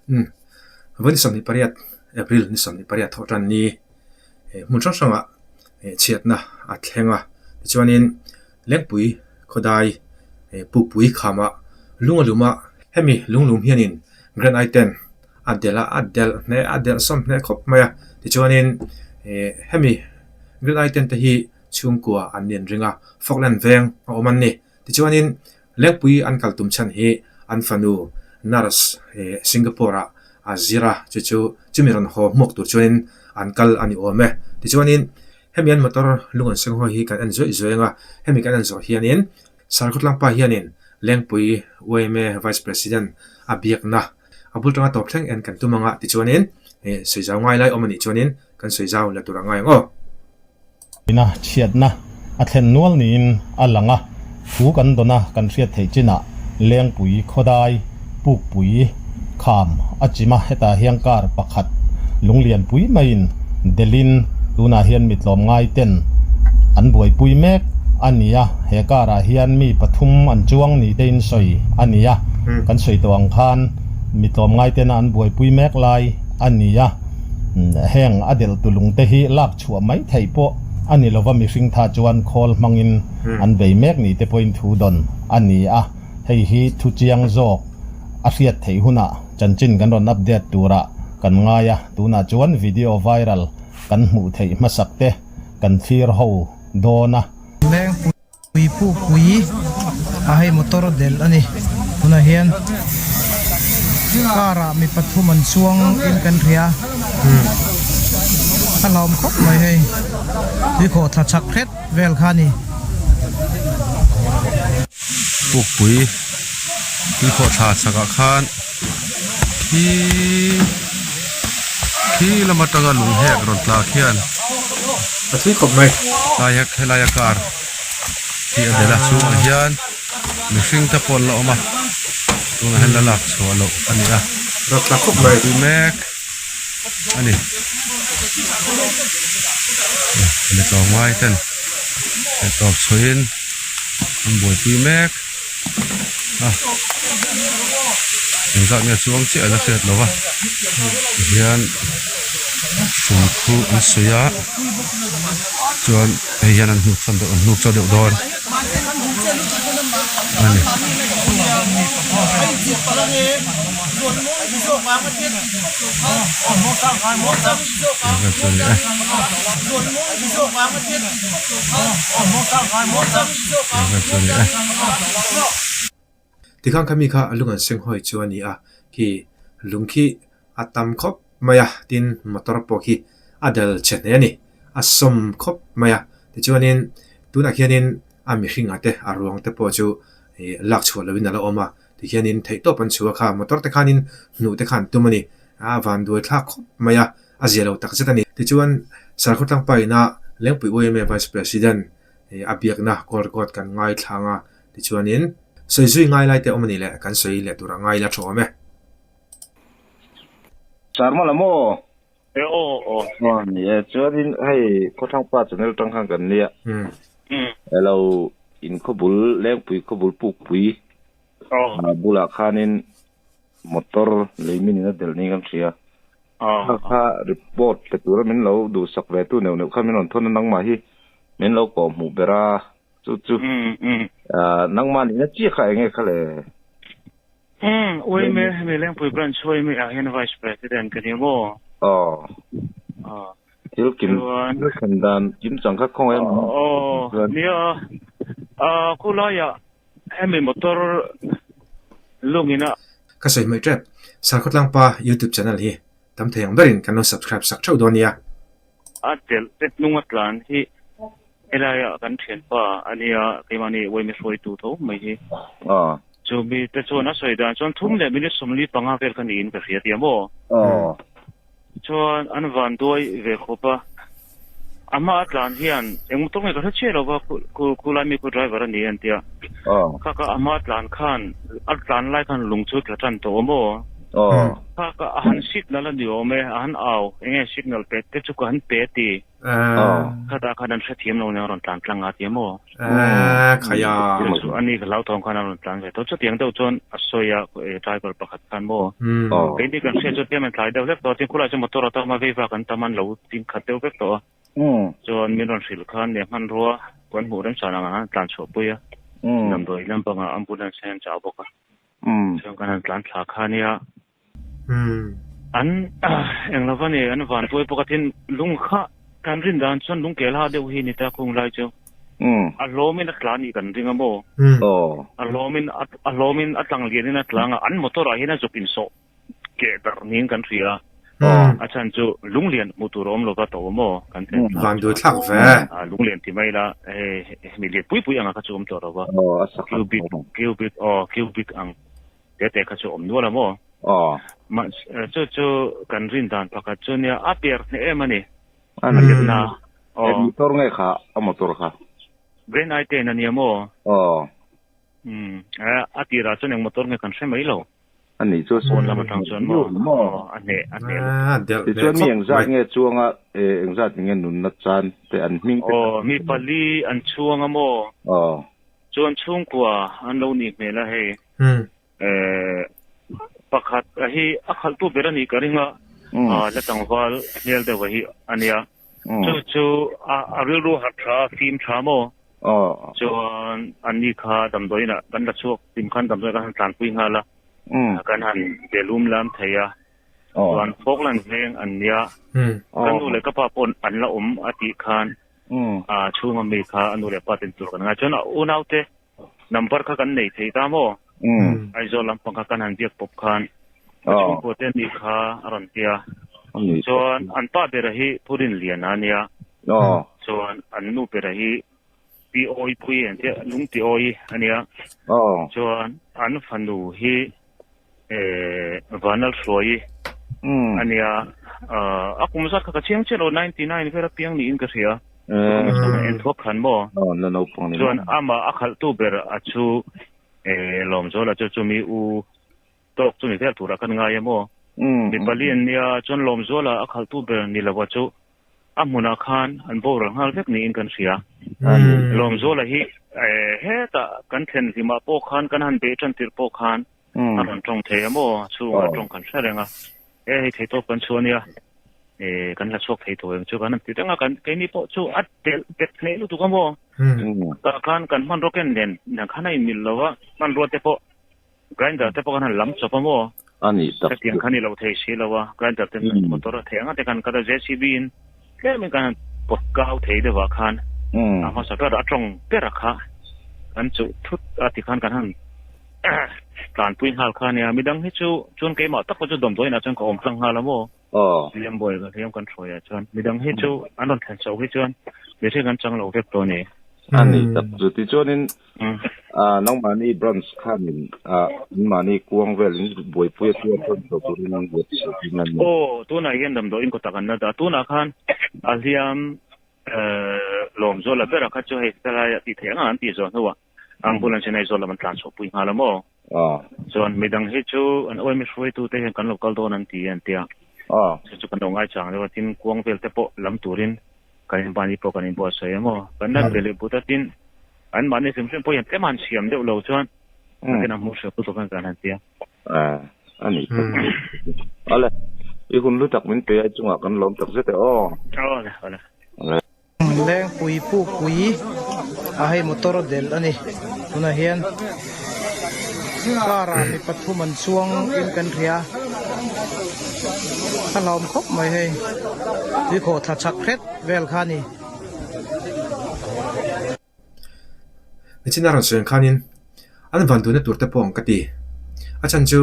Umm vawi 28 April ni 28 thawh tan ni hmun hrang hrangah chhiatna a thleng a tichuanin Lengpui khawdai pukpui khamah lung a lum a hemi lunglum hianin granite ten a delh a a delh hneh a delh sawm hneh khawp mai a tichuanin hemi granite ten te hi chhungkua an nen ring a Falkland veng a awm an ni. Tichuanin Lengpui an kal tum chhan hi an fanu nurse Singapore ah a zir a, chu chu chumi rawn haw hmuak tur chuanin an kal a ni awm e. Tichuanin hemi an motor lung an seng hawi hi kan en zuaih zuaih ang a, hemi kan en zawh hianin Sarkhawtlangpa hianin Lengpui yma Vice President a biakna a bul tanga tawp thleng en kan tum ang a, tichuanin sawi zau ngai lai awm a nih chuanin kan sawi zau la tur a ngai ang aw. Ina chhiatna a thlen nual niin a lang a, thu kan dawn a kan hriat theih chinah Lengpui khawdai pukpui kham a chim a, hetah hian car pakhat lunglianpui maiin delhin tunah hian mi tlawmngai ten an buaipui mek a ni a, he car ah hian mi pathum an chuang ni tein sawi a ni a, kan sawi tawh ang khan mi tlawmngai tena an buaipui mek lai a ni a, heng a delh tu lung te hi lak Chhuah mai theih pawh a ni lova mihring tha chuan khawl hmangin an bei mek ni te pawhin thu dawn a ni a, hei hi thu chiang zawk a hriat theih hunah chanchin kan rawn update turah kan ngai a, tunah chuan video viral kan hmuh theih hmasak te kan thlir ho dawn a. Pui puk pui a hei motor delh a ni tunah hian car ah mi pathum an chuang in kan hria a hlauhawm khawp mai hei tuikhawh thla chak hret vel kha a ni. Pukpui tuikhawh thla chakah khan khi khi lam atanga lung hek rawn tla khian a thui khawp mai tlai a helai a car hi a delh a chhungah hian mihring te pawh an la awm a tunah hian la lak chhuah loh a ni a rawn tla khawp mai tui mek a ni mi tlawmngai ten tawp chhuahin an buaipui mek. a engzat nge chuang chiah la hriat lo va tihian hrui khu an suih a chuan hei hian an hnuk sawn deuh an hnuk chaw deuh dawn a ni. Tikhan kha mi kha a lung an seng hawi chu a ni a, khi lung khi a tam khawp mai a, tin motor pawh khi a dal chhe hle a ni, a sawm khawp mai a, tichuanin tunah khianin a mihringah te a ruang te pawh chu ih lak chhuah lovin a la awm a, tikhianin theihtawp an chhuah a kha motor te khanin hnuh te kha an tum a ni, a vanduai thlak khawp mai a, a zia lo takzet a ni. Tichuan Sarkhawtlangpa ina Lengpui yma Vice President a biakna call record kan ngaithlang a, tichuanin sawi zui ngai lai te awm a nih leh kan sawi leh tur a ngai la tha awm e. Sarmala maw? E aw aw. Aw ni e, chuanin hei Khawthlangpa channel tang khan kan nia. Elo in khawbul Lengpui khawbul pukpui bulah khanin motor leimin in a delh niin kan hria. Kha kha report pe tura min lo duhsak ve tu neuh neuh kha min rawn thawn a nangmah hi min lo kawh hmuh ber a chu chu nangmah nihna chiah kha enge kha le? Umm Uaime hemi Lengpui branch Uaime ah hian Vice President ka ni maw? Aw. Thil kim thil thlen dan kim chang kha khawngaih a Aw nia khulaiah Hemi motor lungin a. Ka sawi hmaih tep. Sarkhawtlangpa YouTube channel hi tam thei ang berin kan lo subscribe sak theuh dawn nia. A telh te hnung a tlan hi helai ah kan thianpa a nia keimahni uaimi hruaitu tho mai hi. Chu mi te chuan a sawi dan chuan thum leh minute 45 vel kha niin ka hria tia maw. Chuan an van duai ve khawp a, a hma a tlan hian eng motor nge ka hre chiah lo va, khulai mi khu driver a ni an tia. Kha kha a hma a tlan khan, a tlan lai khan lung chu tla tan tawh maw? Kha ka a han signal a ni awm e, a han au, eng nge signal pe te chu ka han pe ti. Khatah khan an hrethiam lo nia a rawn tlan tlang a ti maw? Khaia. Chu ani ka hlauthawng khan a rawn tlan ve tawh. Chutiang deuh chuan a sawi a driver pakhat khan maw? Keini kan hriat chu tlem an tlai deuh hlek tawh a, tin khulai chu motor a tam a, veiva kan tam an lo ding khat deuh vek tawh a. Chuan min rawn hrilh khan nia hmanrua kan hmuh remchhan ang a tlan chhuah pui a, damdawi lampangah ambulance hian an chah bawk a. Chuan kan han tlan thla kha nia. An eng lova ni an van tuai bawk a tin lung kha kan rin dan chuan lung kel ha deuh hi ni ta khung lai chu. A hlawmin a tla nih kan ring a maw? A hlawmin a hlawmin a tlang lianin a tlang a, an motor ah hian a zuk insawh keh darh niin kan hria a. A chhan chu lunglian hmuh tur a awm lova to maw kan thlen thlak Van duai thlak ve. Lunglian ti mai la hei hemi lian pui pui anga kha chu awm tawh lova. Cubic cubic aw cubic ang te te kha chu awm nual a maw. Chu chu kan rin dan pakhat chu nia a per hneh em a ni. A tirna aw. Motor nge kha a motor kha. Grand i10 a nia maw. Umm a tirah chuan eng motor nge kan hre mai lo. A nih chu Pawn lam atang chuan maw a hneh a hneh lutuk. Tichuan mi engzat nge chuanga engzat nge nunna chan te an hming te Aw mi pali an chuang a maw? Aw. Chuan chhungkua an lo nih hmel a hei. Pakhat a hi a khalhtu ber a nih ka ring a, la tlangval hmel deuh a hi a nia. Chu chu a rilru harh tha a, fim tha maw? Chuan anni kha damdawiinah kan la chhuak hlim khan damdawi kan han tlanpui nghal a, kan han be lum lam thei a. Chuan Falkland veng an nia, ka nu leh ka pa pawh an la awm a tih khan chhunga mi kha a nu leh pa ten tur kan ngai. Chuan a unaute number kha kan nei thei ta maw? Aizawl lampang kha kan han biak pawp khan a chhungkua te nih kha a rawn ti a. Chuan an pa bera hi Phurin Liana a nia. Chuan an nu bera hi Pi Awi Pui an tia, Lungti Awi a nia. Chuan an fanu hi Vanlalhruaii a nia. A kum zat kha ka chiang chiah lo, 99 vel apiang niin ka hria. En thuak khan maw? Chuan amah a khalhtu ber a chu Lawmzawla chu chumi u tawk chumi vel turah kan ngai a maw? Mi pali an nia, chuan Lawmzawla a khalhtu ber ni lova chu a hmunah khan an boral nghal vek niin kan hria. Lawmzawla hi hetah kan thlen hlimah pawh khan kan han beh tan tirh pawh khan a rawn tawng thei a maw? Chhungah tawng kan hre reng a, e hei theitawp kan chhuah ania, e kan la chhuak thei tawh em chu kan han ti reng a, kan keini pawh chu a telh bet hneh lutuk a maw? Tah khan kan hmanraw ken nen nen khan a inmil lo a, hmanrua te pawh grinder te pawh kan han lam chawp a maw? A nih tak chu. Hetiang khan i lo thei si lo a, grinder te motor a theih ang a te khan kal a, JCB in tlem in kan han pawt kau thei deuh ah khan a hmasa ber a tawng ber a kha kan chuh thut a tikhan kan han Tlanpui nghal kha ania, midang hi chu chuan keimah tak pawh chu dawmdawiinah chuan ka awm tlang nghal a maw? Hliam buai ka hliam kan hruaiah chuan midang hi chu an rawn thlen chhoh hi chuan mihring an chang lo vek tawh a ni. A ni tak chu tichuanin nangmahni branch khanin anmahni kuang velin buaipui a tia chuan chho turin an buatsaih thin a ni. Aw, tunah hian damdawiin kawtah kan la dah. Tunah khan a hliam lawmzuala berah kha chu hei helaiah tih theih anga an tih zawh hnuah Ambulance in Aizawl lam an tlan chhuah pui nghal a maw? Chuan midang hi chu an OMS hruaitu te hian kan lo kal dawn an ti an tia. Chu chu kan lo ngaichang deuh a, tin kuang vel te pawh lam turin kan inbani pawh kan inbuatsaih a maw? Kan lan ve leh but a, tin an mahni hrim hrim pawh hian tlem han siam deuh lo chuan nakin a hmuh hriat lutuk an kan han tia. A ni tak. Awle, i hun hlu tak min pe a chungah kan lawm tak zet e aw. Awle, awle. Lengpui pukpui a hei motor delh a ni tunah hian car ah mi pathum an chuang in kan hria a hlauhawm khawp mai hei tuikhawh thla chak hret vel kha a ni. Nichina rawn sawi ang khanin an van duhna tur te pawh ang ka ti. A chhan chu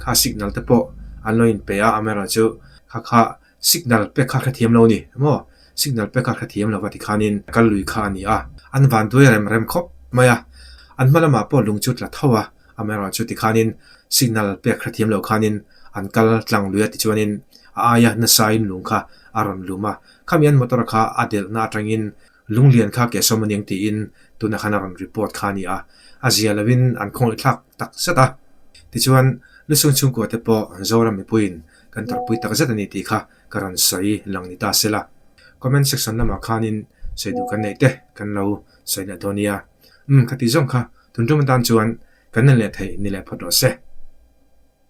kha signal te pawh an lo inpe a, amaherawhchu kha kha Signal pek kha hrethiam lo ni maw? Signal pek kha hrethiam lo va ti khanin kal lui kha a ni a, an van duai rem rem khawp mai a. An hma lamah pawh lung chu tla tho a, amaherawhchu ti khanin signal pek hrethiam lo khanin an kal tlang lui a tichuanin a aia nasain lung kha a rawn lum a. Khami an motor kha a delhna atangin Lunglian kha ke sawm aniang tiin tunah khan a rawn report kha a ni a, a zia lovin an khawngaihthlak tak zet a. Tichuan. Lusun chhungkua te pawh Zoram mipuiin kan tawrhpui tak zet a ni tih kha ka rawn sawi lang ni ta se la. Comment section lamah khanin sawi duh kan neih te kan lo sawi leh dawn nia. Umm khati zawng kha tun tum atan chuan kan en leh theih ni leh phawt rawh se.